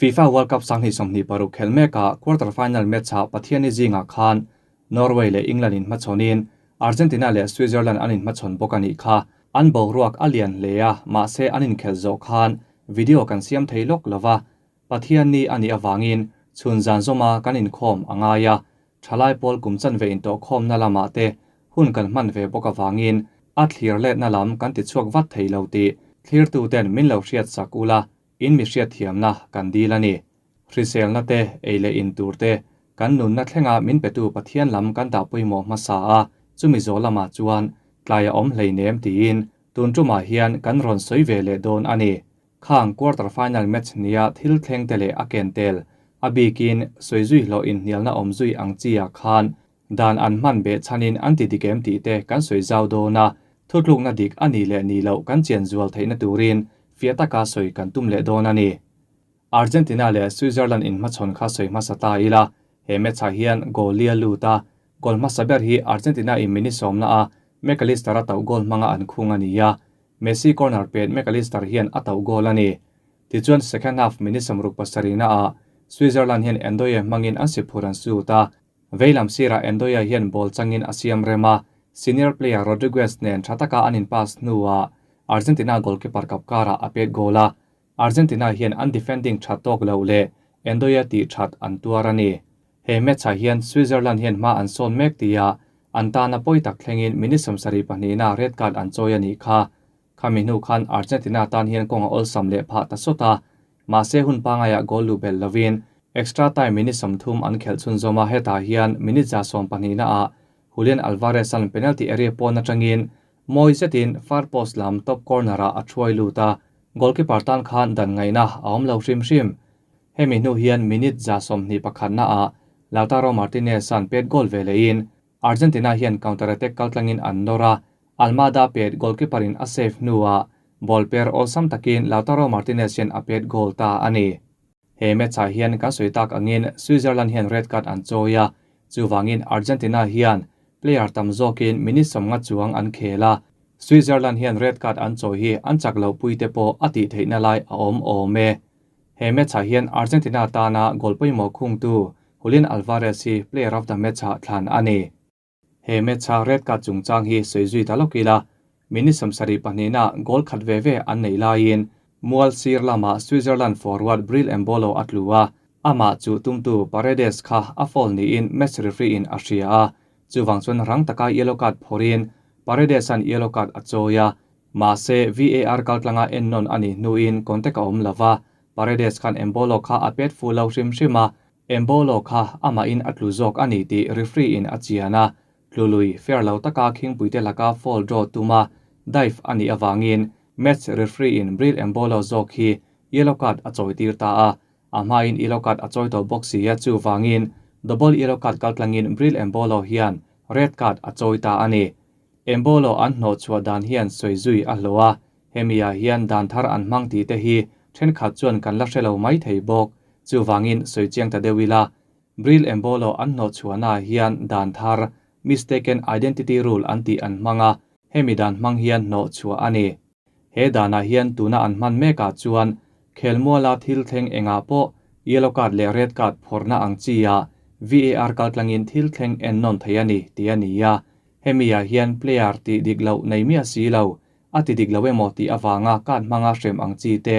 FIFA World Cup 2026 khel mekah quarter final match-ah Pathianni zingah khan Norway leh England inhmachhawnin Argentina leh Switzerland an inhmachhawn bawk a nih kha. An boruak a lian hle a, mahse an inkhelh zawh khan video kan siam thei lawk lo va, Pathianni a nih avangin chhun zan zawma kan inkhawm a ngai a, thalai pawl kum chanve intawhkhawmna lamah te hun kan hman ve bawk avangin a thlir letna lam kan tichhuak vat thei lo tih thlirtuten min lo hriatsak ula, in mi hriatthiamna kan dil a ni. Hriselna te, ei leh in tur te, kan nunna thlenga min petu Pathian lam kan dah pawimawh hmasa a, chumi zawh lamah chuan tlai a awm hleinem tiin tun tumah hian kan rawn sawi ve leh dawn a ni. Khang quarter final match nia thil thleng te leh a ken tel, a bikin sawi zui hlawh inhnialna awm zui ang chi ah khan dan an hman beh chhanin an ti dik em tih te kan sawi zau dawn a, thutlukna dik a nih leh nih loh kan chian zual theihna turin fiah taka sawi kan tum leh dawn a ni. Argentina leh Switzerland inhmachhawn kha sawi hmasa ta ila, he match ah hian goal li a lut a, goal hmasa ber hi Argentina in minute sawmna a McAllister a tauh goal hmanga an khung a ni a, Messi corner pet McAllister hian a tauh goal a ni. Tichuan second half minute 67 ah Switzerland hian Ndoye hmangin an siphur an sut a, veilam sirah Ndoye hian ball changin a siam rem a, senior player Rodriguez nen tha taka an in pass hnuah Argentina goalkeeper kap karah a pet goal a, Argentina hian an defending tha tawk loh leh Ndoye tih that an tuar a ni. He match ah hian Switzerland hian hma an sawn mek tia an tana pawi tak thlengin minute 72 na red card an chawi a nih kha. Khami hnu khan Argentina tan hian kawng a awlsam leh phah ta sawt a, mahse hun pangaiah goal lu belh lovin extra time minute 30 an khelh chhunzawm a, hetah hian minute 12 na ah Julian Alvarez an penalty area pawn atangin mawi zetin far post lam top corner ah a thuai lut a, goalkeeper tan khan dan ngaihna a awm lo hrim hrim. Hemi hnu hian minute 21 na ah Lautaro Martinez an pet goal ve lehin Argentina hian counter attack kaltlangin an nawr a, Almada pet goalkeeper in a save hnuah ball per awlsam takin Lautaro Martinez hian a pet goal ta a ni. He match ah hian kan sawi tak angin Switzerland hian red card an chawi a, chuwangin Argentina hian player tam zawkin minute 50 chuang an khel a, Switzerland hian red card an chawi hi an chak lo pui te pawh a tih theihna lai a awm awm e. He match ah hian Argentina tana goal pawimawh khungtu Julian Alvarez hi player of the match ah thlan a ni. He match a red card chungchang hi sawi zui ta lawk ila, minute 72 na goal khat ve ve an nei laiin mual sir lama Switzerland forward Breel Embolo a tlu a, amah chu tumtu Paredes kha a foul niin match referee in a hria a, chuwang chuan rang taka yellow card phorin Paredes an yellow card a chawi a, mahse VAR kaltlanga ennawn a nih hnuin contact a awm lova, Paredes khan Embolo kha a pet fu lo hrim hrim a, Embolo kha ama in a tlu zawk a ni tih referee in a chian a, tlului fair lo taka khingpuite laka foul draw tuma dive a nih awangin match referee in Breel Embolo zawk hi yellow card a chawi tir ta a, a hmain yellow card a chawi tawh bawk si a, chuwangin double yellow card kaltlangin Breel Embolo hian red card a chawi ta a ni. Embolo an hnawh chhuah dan hian sawi zui a hlawh a, hemi ah hian dan thar an hmang tih te hi thenkhat chuan kan la hrelo mai thei bawk, chuwangin sawi chiang ta deuh ila. Breel Embolo an hnawh chhuahna hian dan thar mistaken identity rule an tih an hmang a, hemi dan hmang hian hnawh chhuah a ni. He danah hian tuna an hman mekah chuan khelmuala thil thleng engah pawh yellow card leh red card phawrhna ang chi a VAR kaltlangin thil thleng en nawn thei a ni ti a ni a, hemi ah hian player tih dik loh nei miah si lo, a ti dik lo emaw tih awanga card hmanga hrem ang chi te,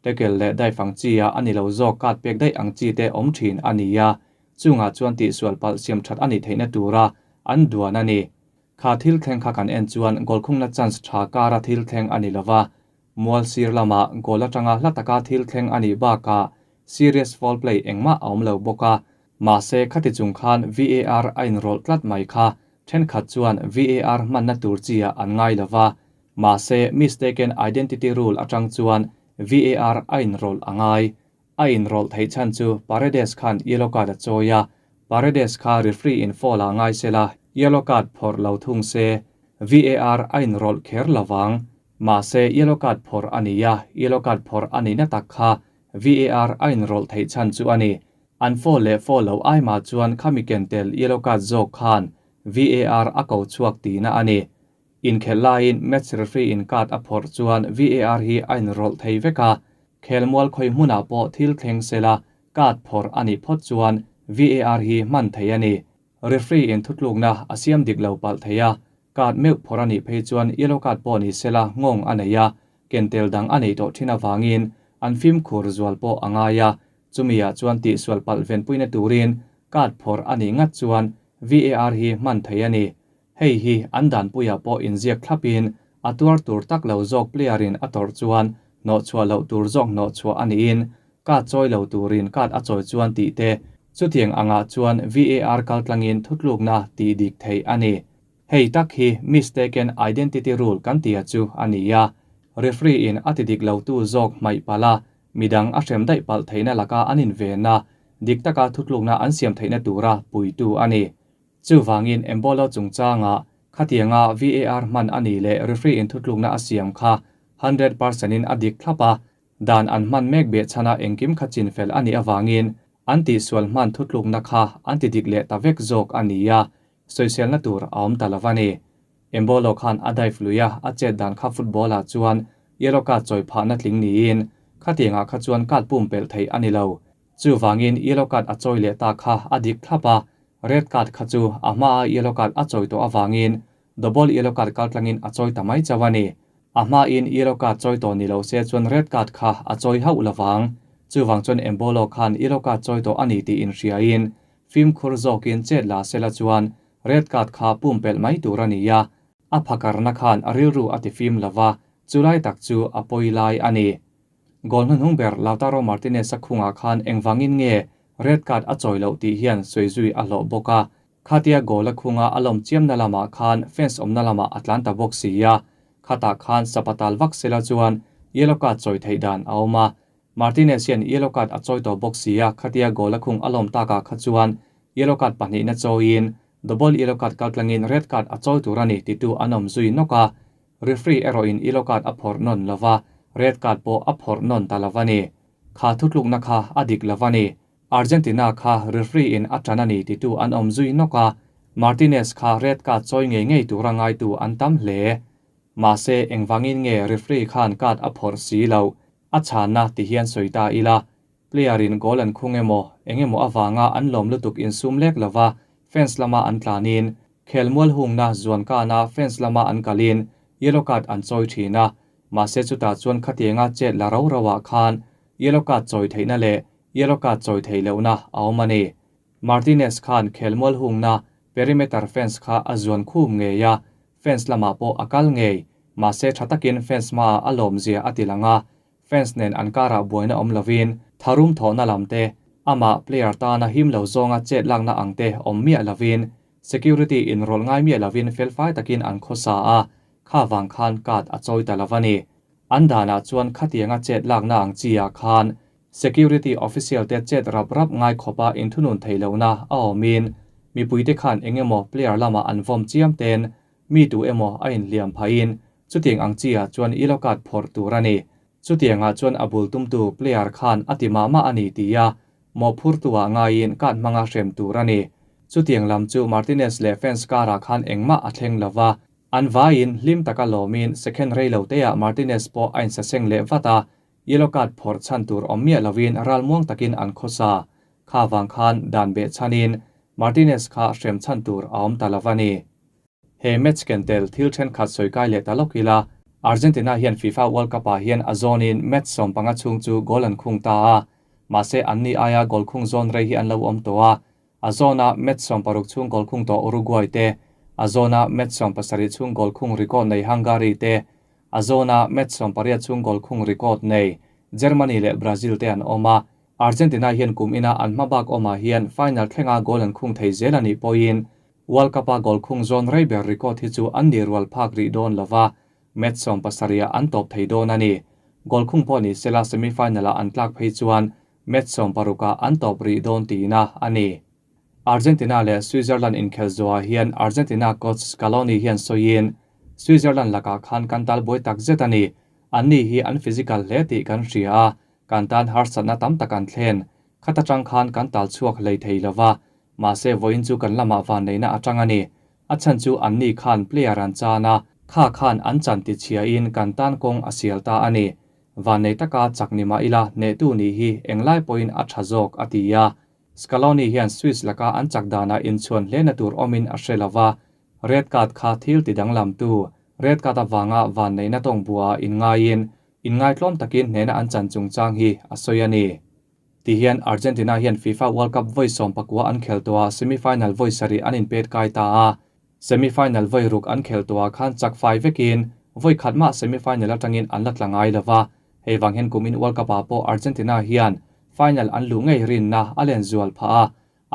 tackle leh dive ang chi a ani lo zawk card pek daih ang chi te awm thin a ni a, chungah chuan tih sual palh siam that a ni theihna tura an duan a ni. Kha thil thleng kha kan en chuan goal khungna chance tha kara thil thleng a ni lova, mual sir lama goal atanga hla taka thil thleng a nih bakah serious foul play engmah a awm lo bawk a, mahse khati chung khan VAR a inrawlh tlat mai kha thenkhat chuan VAR hmanna tur chi ah an ngai lova, mahse mistaken identity rule atang chuan VAR a inrawlh a ngai. A inrawlh theih chhan chu Paredes khan yellow card a chawi a, Paredes kha referee in foul ah ngai sela yellow card phawrh lo thung se, VAR a inrawlh kher lovang. Mahse yellow card phawrh a ni a, yellow card phawrh a nihna tak kha VAR a inrawlh theih chhan chu a ni. An foul leh foul lo ai ma chuan khami ken tel yellow card zawk khan VAR a ko chhuak tihna a ni. Inkhelh laiin match referee in card a phawrh chuan VAR hi a inrawlh thei vek a, Khelmual khawi hmunah pawh thil thleng sela card phawrh a nih phawt chuan VAR hi hman theih a ni. Referee in thutlukna a siam dik lo palh thei a, card meuh phawrh a nih phei chuan yellow card pawh ni sela nghawng a nei a, kentel dang a neih tawh thin avangin an fimkhur zual pawh a ngai a, chumi ah chuan tihsual palh venpuina turin card phawrh a nih ngat chuan VAR hi hman theih a ni. Hei hi an danpuiah pawh inziak thlapin a tuar tur tak lo zawk player in a tawrh chuan hnawhchhuah loh tur zawk hnawhchhuah a niin card chawi lo turin card a chawi chuan tih te chutiang angah chuan VAR kaltlangin thutlukna tih dik theih a ni. Hei tak hi mistaken identity rule kan tia chu a ni a, referee in a ti dik lotu zawk hmaih palh a, midang a hrem daih palh theihna laka an inven a, dik taka thutlukna an siam theihna tura puitu a ni. Chuvangin Embolo chungchanga khatianga VAR hman a nih leh referee in thutlukna a siam kha 100% in a dik thlap a, dan an hman mek beh chhana engkim kha chinfel a nih avangin an tihsual hman thutlukna kha an ti dik leh ta vek zawk a ni a, sawiselna tur a awm ta lo a ni. Embolo khan a dive lui a, a chet dan kha football ah chuan yellow card chawi phahna tling niin khatiangah kha chuan card pumpelh theih a ni lo. Chuvangin yellow card a chawi leh ta kha a dik thlap a, red card kha chu a hmaa yellow card a chawi tawh avangin double yellow card kaltlangin a chawi ta mai chauh a ni. A hmain yellow card chawi tawh ni lo se chuan red card kha a chawi hauh lovang. Chuvang chuan Embolo khan yellow card chawi tawh a ni tih inhriain fimkhur zawkin chet la sela chuan red card kha pumpelh mai tur a ni a, a phakarna khan a rilru a tifim lova, chulai tak chu a pawi lai a ni. Goal hnuhnung ber Lautaro Martinez-a khungah khan engvangin nge red card a chawi loh tih hian sawi zui a hlawh bawk a, khatia goal a khunga a lawm chiamna lamah khan fence awmna lamah a tlan ta bawk si a, khatah khan sapatal vak sela chuan yellow card chawi theih dan a awm a. Martinez hian yellow card a chawi tawh bawk si a, khatia goal a khung a lawm takah kha chuan yellow card pahnihna chawiin double yellow card kaltlangin red card a chawi tur a ni titu an awm zui nawk a. Referee erawhin yellow card a phawrh nawn lova, red card pawh a phawrh nawn ta lova ni. Kha thutlukna kha a dik lova ni. Argentina kha referee in a tan a ni titu an awm zui nawk a, Martinez kha red card chawi ngei ngei tura ngaitu an tam hle. Mahse, engvangin nge referee khan card a phawrh si loh? A chhanna ti hian sawi ta ila, player in goal an khung emaw, engemaw avanga an lawm lutuk insum lek lova fence lama an tlanin, khelmual hungna zuankana fence lama an kalin yellow card an chawi thin a, mahse chutah chuan khatianga chet la ro ro ah khan yellow card chawi theihna leh yellow card chawi theih lohna a awm a ni. Martinez khan khelmual hungna perimeter fence kha a zuan khum ngei a, fence lamah pawh a kal ngei, mahse tha takin fence hmaah a lawmzia a ti lang a, fans nen an karah buaina awm lovin tharum thawhna lam te, amah player tana him lo zawnga chet lakna ang te awm miah lovin security inrawlh ngai miah lovin felfai takin an khawsa a, kha vang khan card a chawi ta lo a ni. An danah chuan khatianga chet lakna ang chi ah khan security official te chet rap rap ngai khawpa inthunun theih lohna a awmin mipuite khan engemaw player lamah an vawm chiam ten mi tu emaw a inhliam phahin Chutiang ang chi ah chuan yellow card phawrh tur a ni. Chutiang ah chuan a bul tumtu player khan a ti mah mah a ni ti a, mawhphurtu ah ngaiin card hmanga hrem tur a ni. Chutiang lam chu Martinez leh fans karah khan engmah a thleng lo va, an vaiin hlim taka lawmin second rei lo te ah Martinez pawh a insaseng leh vat a, yellow card phawrh chhan tur awm miah lovin ralmuang takin an khawsa. Kha vang khan dan beh chhanin Martinez kha hrem chhan tur a awm ta lo va ni. He match ken tel thil thenkhat sawi kai leh ta lawk ila, Argentina hian FIFA World Cup ah hian a zawnin match 15 chhung chu goal an khung ta a, mahse anni aia goal khung zawn rei hi an lo awm tawh a, a zawna match 16 chhung goal khung tawh Uruguay te, a zawna match 17 chhung goal khung record nei Hungary te, a zawna match 18 chhung goal khung record nei Germany leh Brazil te an awm a, Argentina hian kum ina an hma bak awmah hian final thlenga goal an khung thei zel a nih pawhin World Cup-a goal khung zawn rei ber record hi chu an ni rual phak rih dawn lova, match 70 ah an tawp thei dawn a ni. Goal khung pawh ni sela semi-final-ah an tlak phei chuan match 16 ah an tawp rih dawn tihna a ni. Argentina leh Switzerland inkhel zuah hian Argentina coach Scaloni hian sawiin, Switzerland lakah khan kan tal buai tak zet a ni. Anni hi an physical hle tih kan hria a, kan tan harsatna tam tak an thlen. Khat atang khan kan tal chhuak hlei thei lova, mahse vawiin chu kan lamah vanneihna atang a ni. A chhan chu anni khan player an chan a, kha khan an chan ti chhiain kan tan kawng a sial ta a ni. Vannei taka chak ni mah ila hnehtu nih hi englai pawhin a tha zawk, a ti a. Scaloni hian Swiss laka an chak danah inchhuan hlena tur awmin a hre lova, red card kha thil ti danglamtu, red card avanga vanneihna tawng buaah inngaiin, inngaitlawm takin hnehna an chan chungchang hi a sawi a ni. Ti hian Argentina hian FIFA World Cup vawi 19 an khel tawhah semi-final vawi sarih an inpet kai ta a. Semi-final vawi ruk an khel tawhah khan chak fai vekin vawi khat mah semi-final atangin an la tla ngai lova. Hei vang hian kumin World Cup ah pawh Argentina hian final an luh ngei rinna a len zual phah a,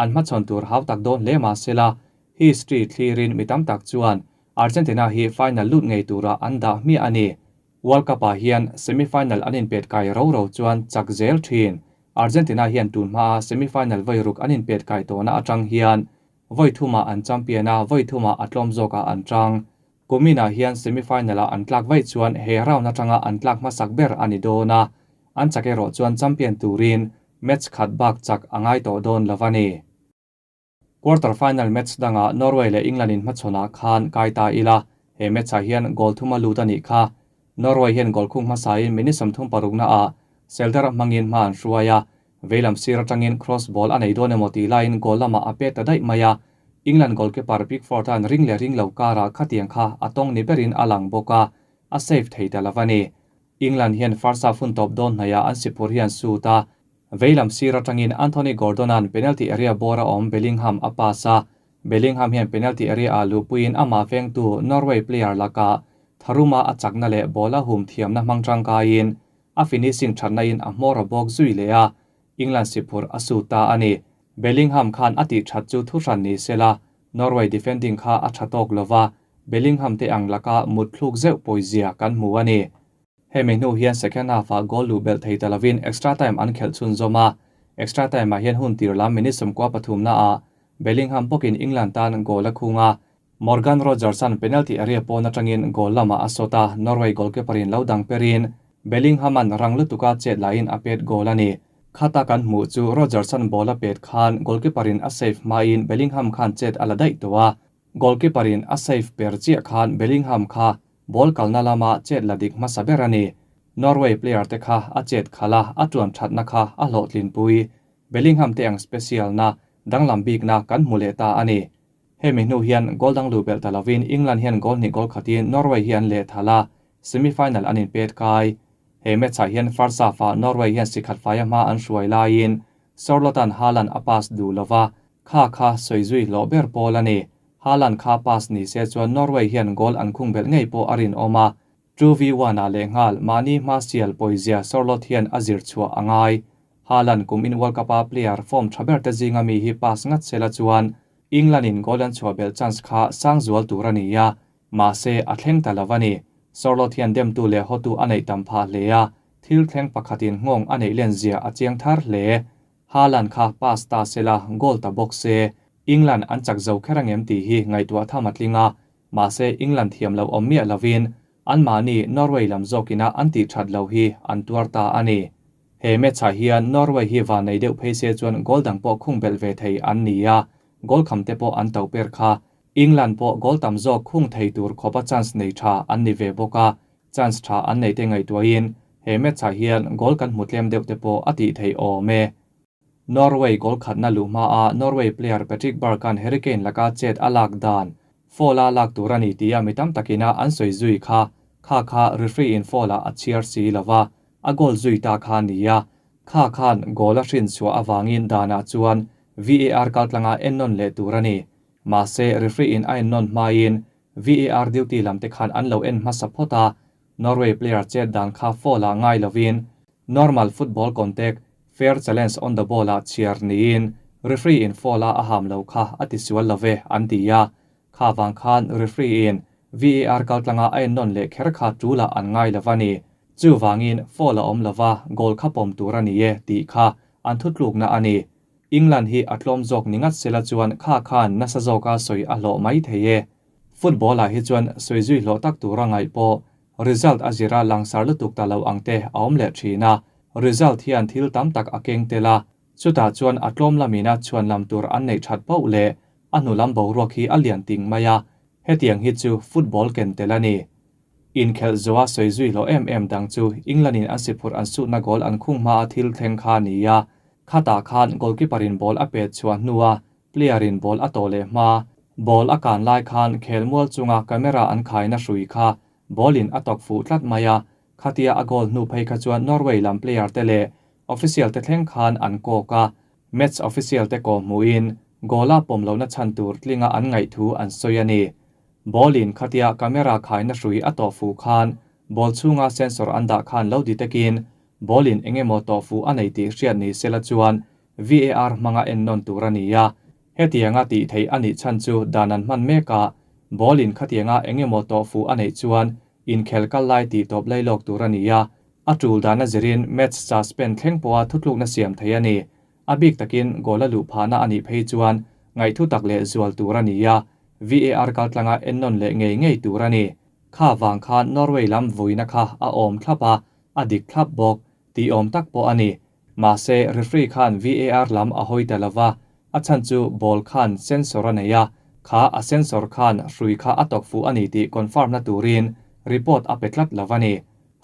an hmachhawn tur hau tak dawn hle mah sela history thlirin mi tam tak chuan Argentina hi final lut ngei turah an dah hmiah a ni. World Cup ah hian semi-final an inpet kai ro ro chuan chak zel thin. Argentina hian tun hmaa semi-final vawi ruk an inpet kai tawhna atang hian vawi thumah an champion a, vawi thumah a tlawm zawkah an tang. Kuminah hian semi-final ah an tlak vaih chuan he round atanga an tlak hmasak ber a ni dawn a, an chak erawh chuan champion turin match khat bak chak a ngai tawh dawn lo a ni. Quarter final match dangah Norway leh England in hmachhawnah khan kai ta ila, he match ah hian goal thum a lut a nih kha. Norway hian goal khung hmasain minute 36 na ah Selder hmangin hma an hruai a, veilam sir atangin cross ball a nei dawn emaw tih laiin goal lamah a pet ta daih mai a. England goalkeeper Pickford an ring leh ring lo karah khatiang kha a tawng ni berin a lang bawk a, a save thei ta lo a ni. England hian first half hun tawp dawn hnaihah an sipur hi an sut a, veilam sir atangin Anthony Gordon-a'n penalty area bawr a awm Bellingham a pass a, Bellingham hian penalty area ah luhpuiin amah vengtu Norway player lakah tharuma a chakna leh ball a hum thiamna hmang tangkaiin a finishing thatna in a hmawr a bawk zui leh a, England siphurh a sut ta a ni. Bellingham khan a tih that chu thuhran ni sela, Norway defending kha a tha tawk lova, Bellingham te ang laka mut thluk zeuh pawizia kan hmu a ni. Hemi hnu hian second half ah goal luh belh thei ta lovin extra time an khelh chhunzawm a, extra time ah hian hun tir lam minute 13 na ah Bellingham bawkin England tan goal a khung a, Morgan Rogers-a'n penalty area pawn atangin goal lamah a sawt a, Norway goalkeeper in lo dang perin Bellingham-a'n rang lutuka chet laiin a pet goal a ni. Khata kan hmuh chu Rogers-a'n ball a pet khan goalkeeper in a save hmain Bellingham khan chet a la daih tawh a, goalkeeper in a save per chiah khan Bellingham kha ball kalna lama chet la dik hmasa ber a ni. Norway player te kha a chet khalh a, a tuan thatna kha a hlawhtlinpui. Bellingham te ang special na danglam bikna kan hmu leh ta a ni. Hemi hnu hian goal dang luh belh ta lovin England hian goal hnih goal khatin Norway hi an leh thal a, semi-final an inpet kai. He match ah hian first half ah Norway hian sikhat faia hma an hruai laiin Sorloth-a'n Haaland a pass duh lova, kha kha sawi zui hlawh ber pawl a ni. Haaland kha pass ni se chuan Norway hian goal an khung belh ngei pawh a rinawm a, 2v1 ah lehnghal mahni hma sial pawizia Sorloth hian a zir chhuah a ngai. Haaland kum in World Cup a player form tha ber te zinga mi hi pass ngat sela chuan England in goal an chhuah belh chance kha sang zual tur a ni a, mahse a thleng ta lo a ni. Sorloth hian demtu leh hawtu a neih tam phah hle a, thil thleng pakhatin nghawng a neih len zia a chiang thar hle. Haaland kha pass ta sela goal ta bawk se, England an chak zo kher angem tih hi ngaihtuah tham a tling a, mahse England thiam lo awm miah lovin anmahni Norway lam zawkina an tih that lo hi an tuar ta a ni. He match ah hian Norway hi van nei deuh phei se chuan goal dang pawh khung belh ve thei an ni a, goal kham te pawh an to per kha. England pawh goal tam zawk khung thei tur khawpa chance nei tha an ni ve bawk a, chance tha an nei te ngaihtuahin he match ah hian goal kan hmu tlem deuh te pawh a tih theih awm e. Norway goal khatna luh hmaa Norway player Patrick Berg-a'n Harry Kane laka chet a lak dan, foul a lak tur a ni tia mi tam takina an sawi zui kha, kha kha referee in foul ah a chhiar si lova, a goal zui ta kha a ni a, kha khan goal a hrin chhuah avangin danah chuan VAR kaltlanga ennawn leh tur a ni. Mahse, referee in a ennawn hmain VAR duty lam te khan an lo en hmasa phawt a, Norway player chet dan kha foul ah ngai lovin normal football contact, fair challenge on the ball ah chhiar niin referee in foul a a ham lo kha a ti sual lo ve an ti a, kha vang khan referee in VAR kaltlanga a ennawn leh kher kha tulah an ngai lo a ni. Chuvangin foul a awm lova goal kha pawm tur a ni e tih kha an thutlukna a ni. England hi a tlawm zawk ni ngat sela chuan kha khan nasa zawka sawi a hlawh mai thei e. Football ah hi chuan sawi zui hlawh tak tura ngaih pawh result a zira langsar lutuk ta lo ang te a awm leh thin a, result hian thil tam tak a keng tel a, chutah chuan a tlawm lamina chhuan lam tur an neih that poh leh a hnu lam boruak hi a lian ting mai a, hetiang hi chu football ken tel a ni. Inkhelh zawha sawi zui hlawh em em dang chu England in an siphurh an sutna goal an khung hma a thil thleng kha a ni a. Khatah khan goalkeeper in ball a pet chhuah hnua player in ball a tawh leh hma. Ball a kan lai khan khelmual chunga camera an khaina hrui kha ball in a tawk fuh tlat mai a. Khatia a goal hnu phei kha chuan Norway lam player te leh official te thleng khan an kawk a. Match official te kawh hmuhin goal a pawm lohna chhan tur tlinga an ngaih thu an sawi a ni. Ball in khatia camera khaina hrui a tawh fuh khan ball chhunga sensor an dah khan lo detect in ball in eng emaw tawh fuh a nei tih hriat ni sela chuan VAR hmanga ennawn tur a ni a. Hetianga tih theih a nih chhan chu dan an hman mek a, ball in khatianga eng emaw tawh fuh a neih chuan inkhel kal lai tih tawp lei lawk tur a ni a. A tul dan a zirin match suspend thleng pawha thutlukna siam thei a ni. A bik takin goal a luh phahna a nih phei chuan ngaihthu tak leh zual tur a ni a, VAR kaltlanga ennawn leh ngei ngei tur a ni. Kha vang khan Norway lam vuina kha a awm thlap a, a dik thlap bawk, tih awm tak pawh a ni. Mahse, referee khan VAR lam a hawi ta lova, a chhan chu ball khan sensor a nei a, kha a sensor khan hrui kha a tawk fuh a ni tih confirm na turin report a pe tlat lo a ni.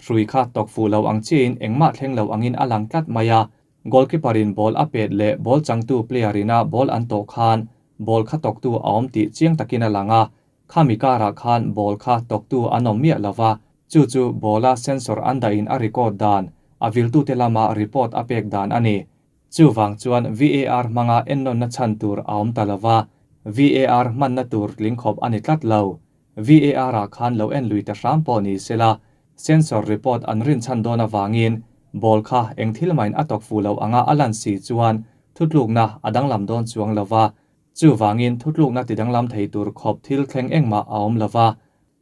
Hrui kha tawk fuh lo ang chiahin engmah thleng lo angin a lang tlat mai a, goalkeeper in ball a pet leh ball changtu player ina ball an tawh khan ball kha tawktu a awm tih chiang takin a lang a, khami karah khan ball kha tawktu an awm miah lova, chu chu ball a sensor an dahin a record dan, a viltute lama report a pek dan a ni. Chuvang chuan VAR hmanga ennawnna chhan tur a awm ta lova, VAR hmanna tur tling khawp a ni tlat lo. VAR ah khan lo en lui ta hram pawh ni sela, sensor report an rin chhan dawn avangin ball kha eng thil mahin a tawk fuh lo anga a lan si chuan thutlukna a danglam dawn chuang lova. Chuvangin thutlukna ti danglam thei tur khawp thil thleng engmah a awm lova.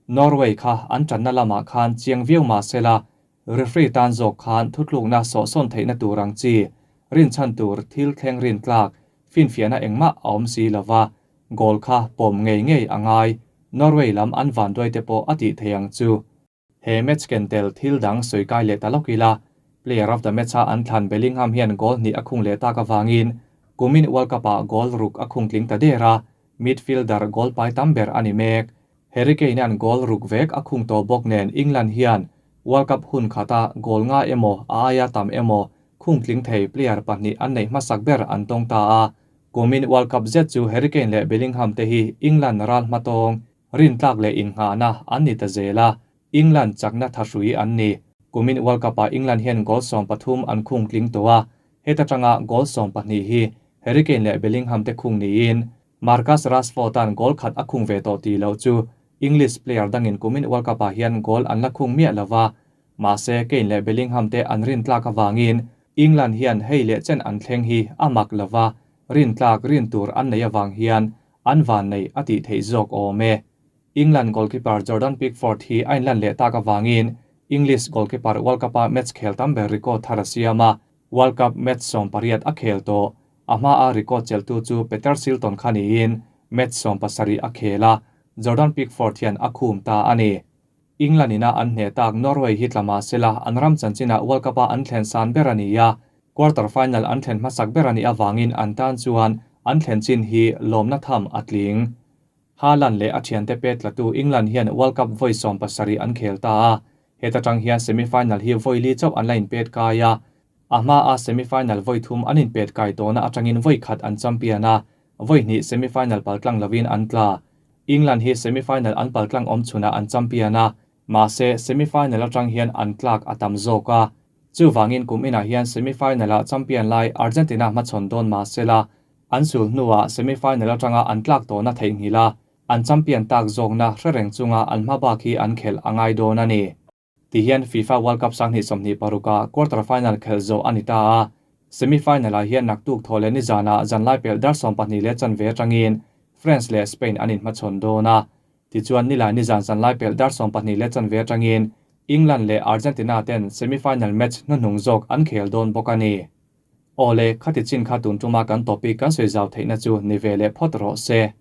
Norway kha an tanna lamah khan chiang viau mah sela, referee tan zawk khan thutlukna sawhsawn theihna tur ang chi, rin chhan tur thil thleng rin tlak, finfiahna engmah a awm si lova, goal kha pawm ngei ngei a ngai, Norway lam an vanduai te pawh a tih thei ang chu. He match ken tel thil dang sawi kai leh ta lawk ila, player of the match a an thlan Bellingham hian goal hnih a khung leh tak avangin kumin World Cup ah goal ruk a khung tling ta der a, midfielder goal pai tam ber a ni mek. Harry Kane an goal ruk vek a khung tawh bawk nen England hian World Cup hun khata goal nga emaw a aia tam emaw khung tling thei player pahnih an neih hmasak ber an tawng ta a. Kumin World Cup zet chu Harry Kane leh Bellingham te hi England ral hmatawng rin tlak leh innghahna an ni ta zel a, England chakna thahrui an ni. Kumin World Cup ah England hian goal 13 an khung tling tawh a, heta tanga goal 12 hi Harry Kane leh Bellingham te khung niin Marcus Rashford an goal khat a khung ve tawh tih loh chu English player dangin kumin World Cup ah hian goal an la khung miah lova, mahse Kane leh Bellingham te an rin tlak avangin England hian hei leh chen an thleng hi a mak lova, rin tlak rin tur an nei awang hian an van nei a tih theih zawk awm e. England goalkeeper Jordan Pickford hi a inlan leh tak awangin English goalkeeper World Cup a match khel tam ber record thar a siam a, World Cup match 18 a khel tawh. A hma a record cheltu chu Peter Shilton kha niin match 17 a khel a, Jordan Pickford hian a khum ta a ni. England ina an hne tak Norway hi tlama sela an ram chanchina World Cup a an thlen san ber a ni a, quarter final an thlen hmasak ber a ni awangin an tan chuan an thlen chin hi lawmna tham a tling. Haaland leh a thiante pet tlatu England hian World Cup vawi 17 an khel ta a, heta tang hian semi-final hi vawi li chauh an la inpet kai a, a hma a semi-final vawi thum an inpet kai tawhna atangin vawi khat an champion a, vawi hnih semi-final paltlang lovin an tla. England hi semi-final an paltlang awm chhuna an champion a, mahse semi-final atang hian an tlak a tam zawk a. Chuwangin kum inah hian semi-final a champion lai Argentina hmachhawn dawn mahsela an sul hnuah semi-final atanga an tlak tawhna theihnghilh a, an champion tak zawkna hrereng chunga an hma bak hi an khel a ngai dawn a ni. Ti hian FIFA World Cup 2026 a quarter final khel zo a ni ta a, semi-final ah hian naktuk thaw leh nizana zanlai pel dar 12 leh chanve atangin France leh Spain an inhmachhawn dawn a. Tichuan nilai nizan zanlai pel dar 12 leh chanve atangin England leh Argentina ten semi-final match hnuhnung zawk an khel dawn bawk a ni. Awle, khati chin kha tun tuma kan topic kan sawi zau theihna chu ni ve leh phawt rawh se.